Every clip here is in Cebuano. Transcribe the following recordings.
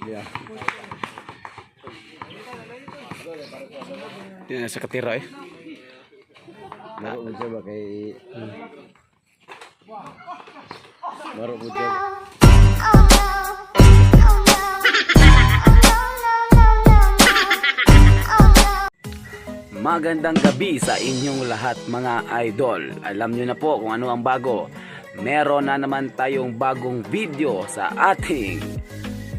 Yeah. Di na sa katira eh. Maro mo siya ba kay... Maro mo siya. Oh no. Oh no. Oh no, no, no, no, no. Oh no. Magandang gabi sa inyong lahat, mga idol. Alam nyo na po kung ano ang bago. Meron na naman tayong bagong video sa ating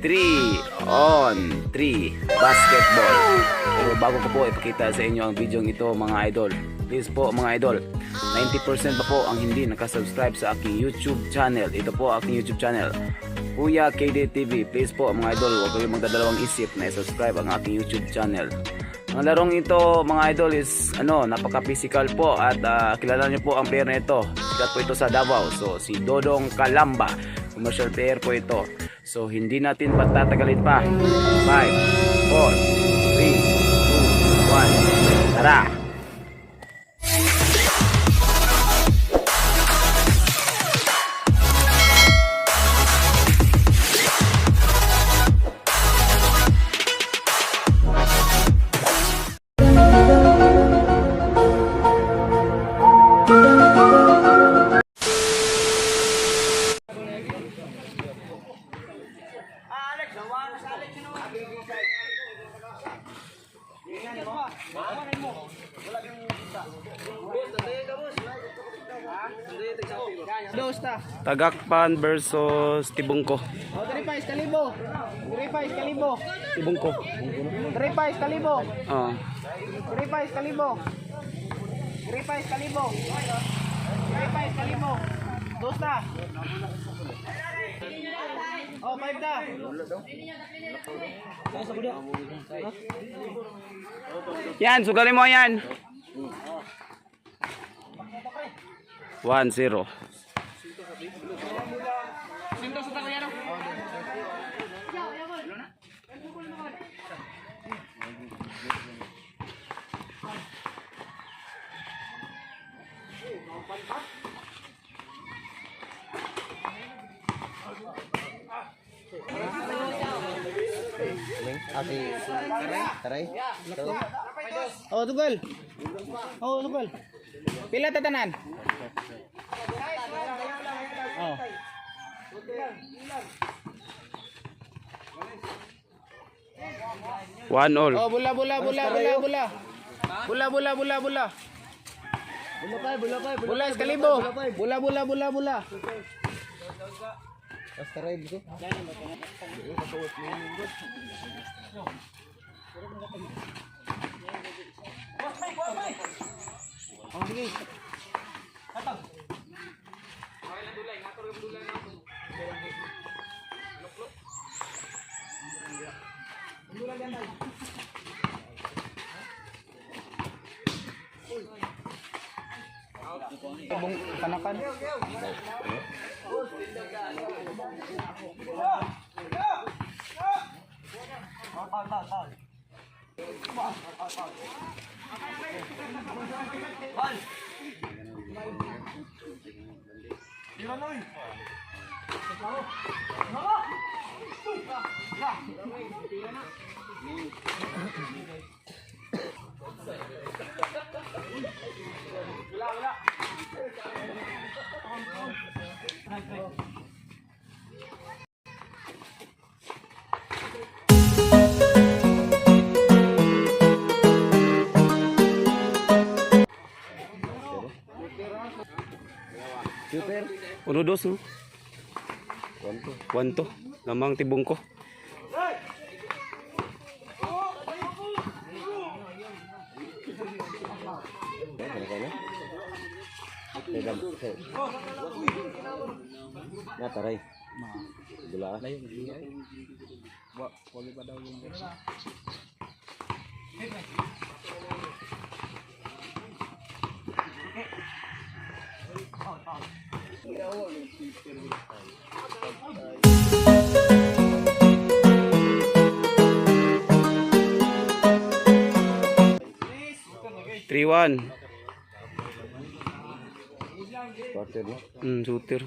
3 on 3 basketball. Pero bago ko po ipakita sa inyo ang video ito, mga idol. Please po, mga idol, 90% pa po ang hindi nakasubscribe sa aking YouTube channel. Ito po aking YouTube channel, Kuya KDTV. Please po, mga idol, huwag kayong magdadalawang isip na i-subscribe ang aking YouTube channel. Ang larong ito, mga idol, is ano, napaka-physical po at kilala niyo po ang player na ito. Sikat po ito sa Davao. So si Dodong Kalamba, commercial player po ito. So hindi natin patatagalin pa. 5, 4, 3, 2, 1. Tara! Dos ta. Tagakpan versus Tibungko. O, 3-5, kalibo. 3-5, kalibo. Tibungko. 3-5, kalibo. Ah. 3-5, kalibo. 3-5, kalibo. 3-5, kalibo. Dos ta. O, 5 ta. Yan, sugalin mo yan. 1-0. Ah, si... Taray? O, tugal. O, tugal. Pila tatanan? O. One all. O, bula, bula, bula, bula, bula. Bula, bula, bula, bula. Bula, iskalibo. Bula, bula, bula, bula. Mas taray dito. Ibong kanakan. Shooter? Uno, dos, no? 1-2. 1-2. Lamang Tibungko. Kaya na? Kaya na. Taray. Dula. Wa, wagi pa daw yung 3-1. Quarter na. Shooter.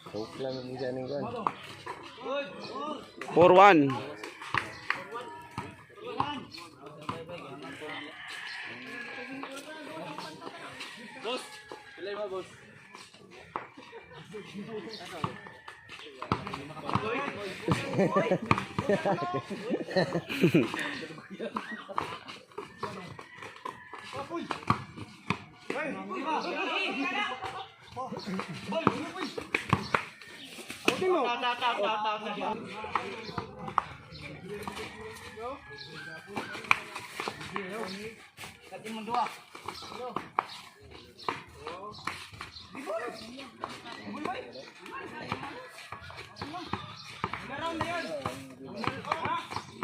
Hope lang ang dyan yung kwan. 4-1.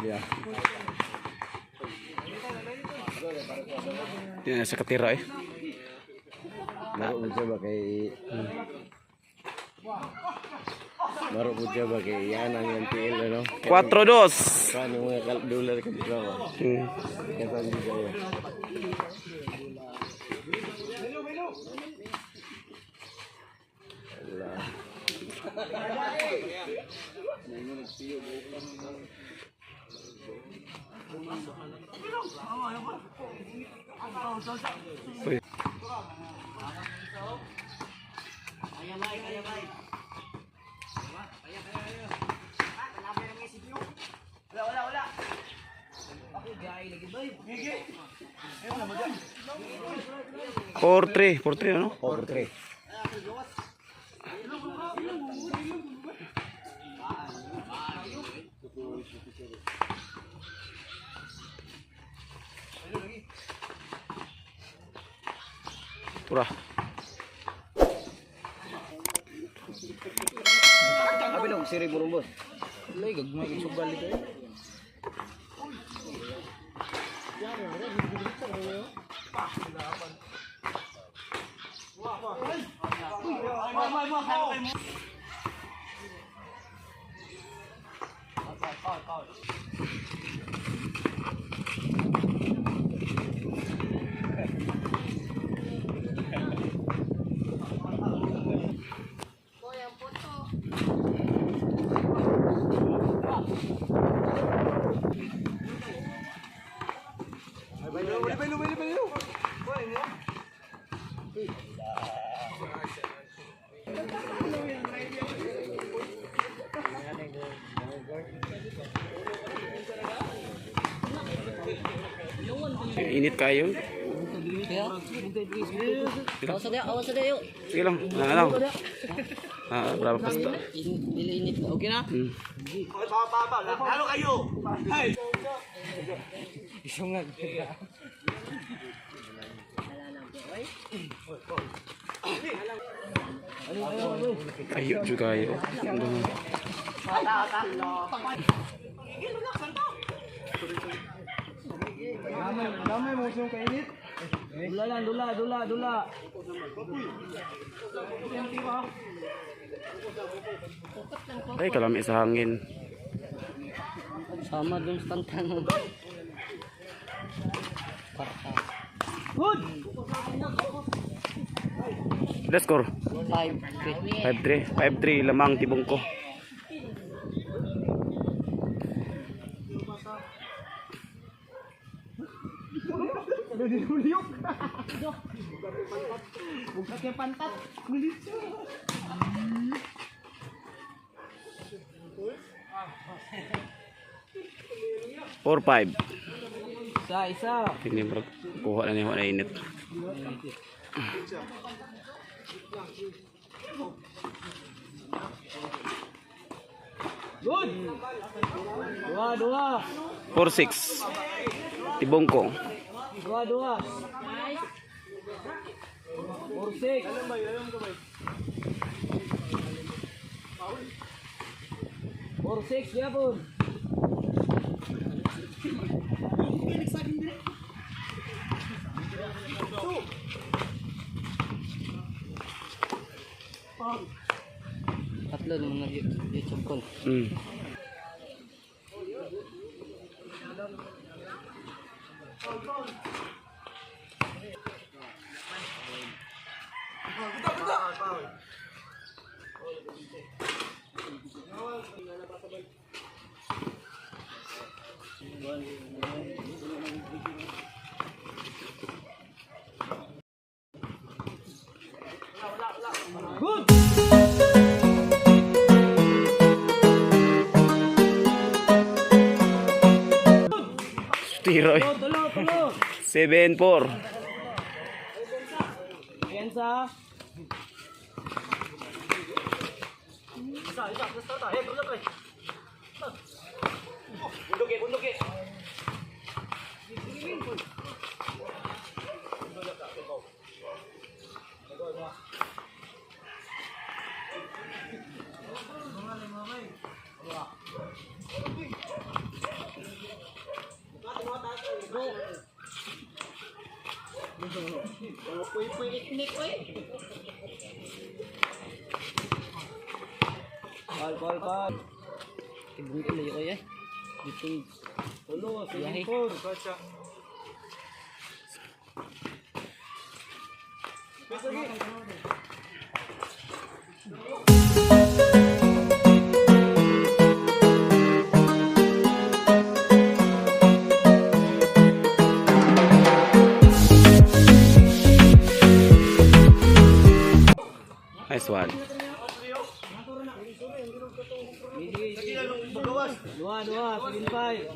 Yeah. Di na sa katira eh. Maro po siya ba kay... Maro po siya ba kay yan ang MPL ano? 4-2. Kwan yung mga dollar ka dito ba? Kasan di kayo. Wala. Uy. 4-3, 4-3 ano? 4-3. Tura. Abi nung siri mo boss. Lay gagmay yung sugal dito eh. Init kayo. Awas sa dayo. Sige lang, ano lang. Ah, bravo basta. Dili init na. Okay na? Ayo juga ayo. Dami mo siyang kainit. Dula lang, dula, dula, dula. Ay, kalami sa hangin. Sama dun sa tantangan. Let's score. 5-3. 5-3. 5-3 lamang tibong ko. Bukat yung pantat. 4-5. Isa, isa. Hindi bro, kuha na niya na init. Good. Dua, dua. 4-6. Tibongko. Dua, dua. 4-6. 4-6, yapon. Tatlo ng mga YouTube ko. Good. Tiro eh. Tulo, tulo. 7-4. Piensa. Bal, bal, bal. Tibong ko layo eh. Dito Tulo, Biyahe. 7-4. Nice one. Dua, dua,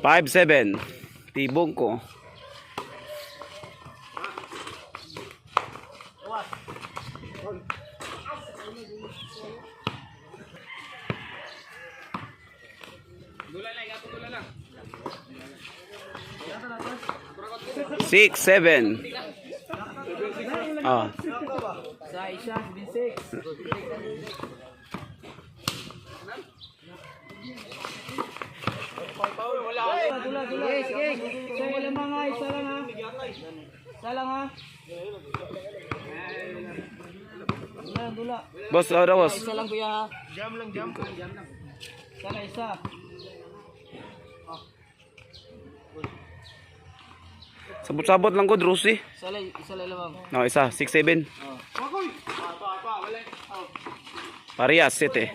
7-5. 5-7. Tibongko. 6-7. Ah, Isa, isa, 7-6. Dula, dula. Sige, sige. Isa lang mga, isa lang ha. Isa lang ha. Dula, dula. Boss, oh, boss. Isa lang kuya ha. Isa lang, isa. Sabot-sabot lang ko, Drusi. Isa lang lamang. No, isa, 6-7. Parehas, set eh.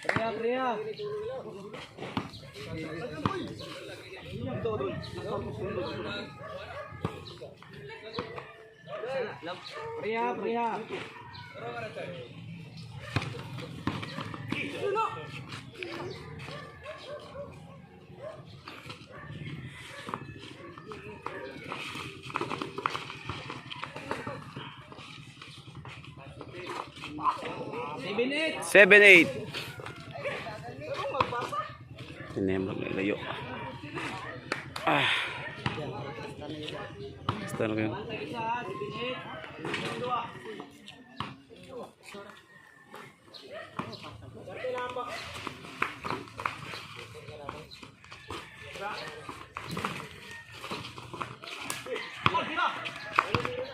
Priya, priya. Priya, priya. 7-8. 7-8. Hindi mo layo. Ah. Basta na kayo. Isa,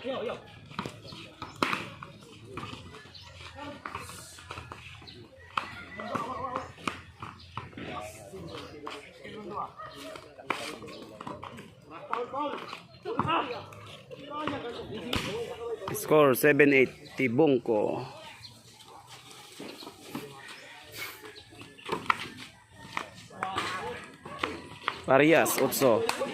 7-8. Score 7-8. Tibongko. Parehas, 8.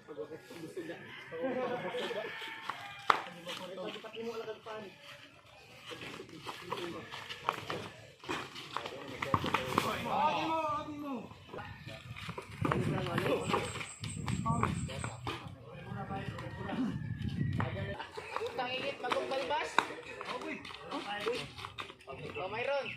Putang init, magong balbas. Oh, mayroon.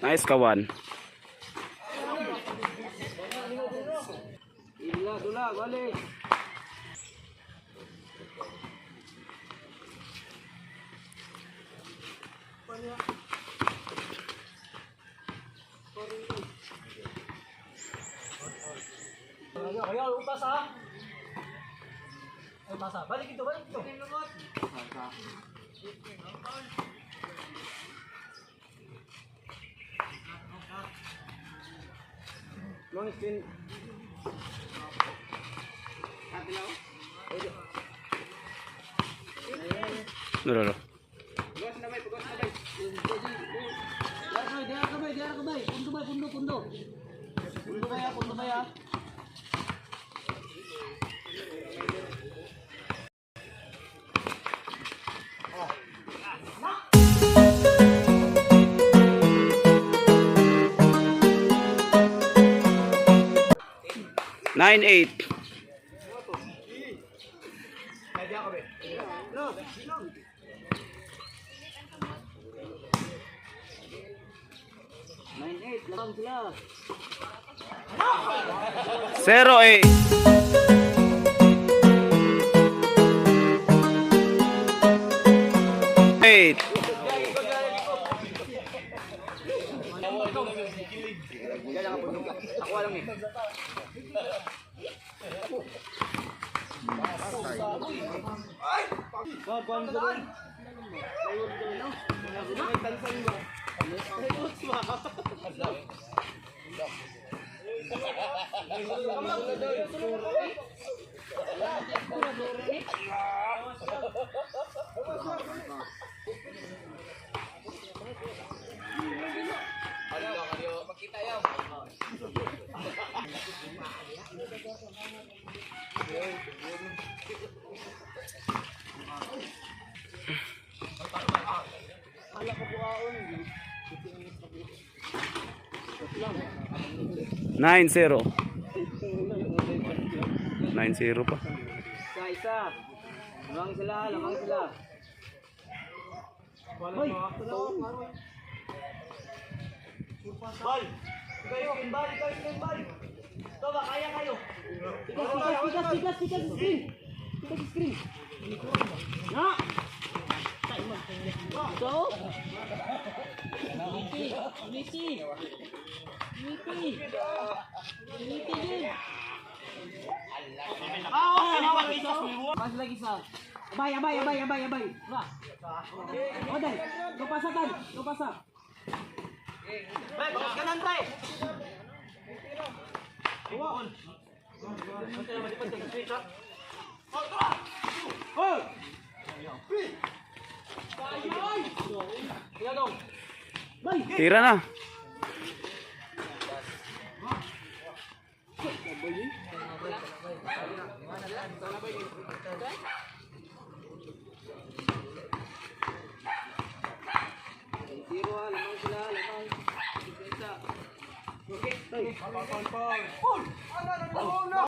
Nice kawan. Dula, dula, balik. Long screen. No, no, no. Diara ka bay, diara ka bay. Pundo bay, pundo, pundo. Pundo bay, ah, pundo bay, ah. 9-8. 9-8, lamang sila. 0-8. 8. 9-0. 9-0 pa. Isa, isa. Lamang sila, lamang sila. Hoy! Bal! Tigas, tigas, tigas, tigas, screen! Tigas, screen! Na! So? Miti! Miti! Miti! Miti din! Pas lagi sa. Abay, abay, abay, abay, abay. Ba. Oday, go pasa tan, go pasa. Tira na. Zero ha, lamang sila, lamang. Isa.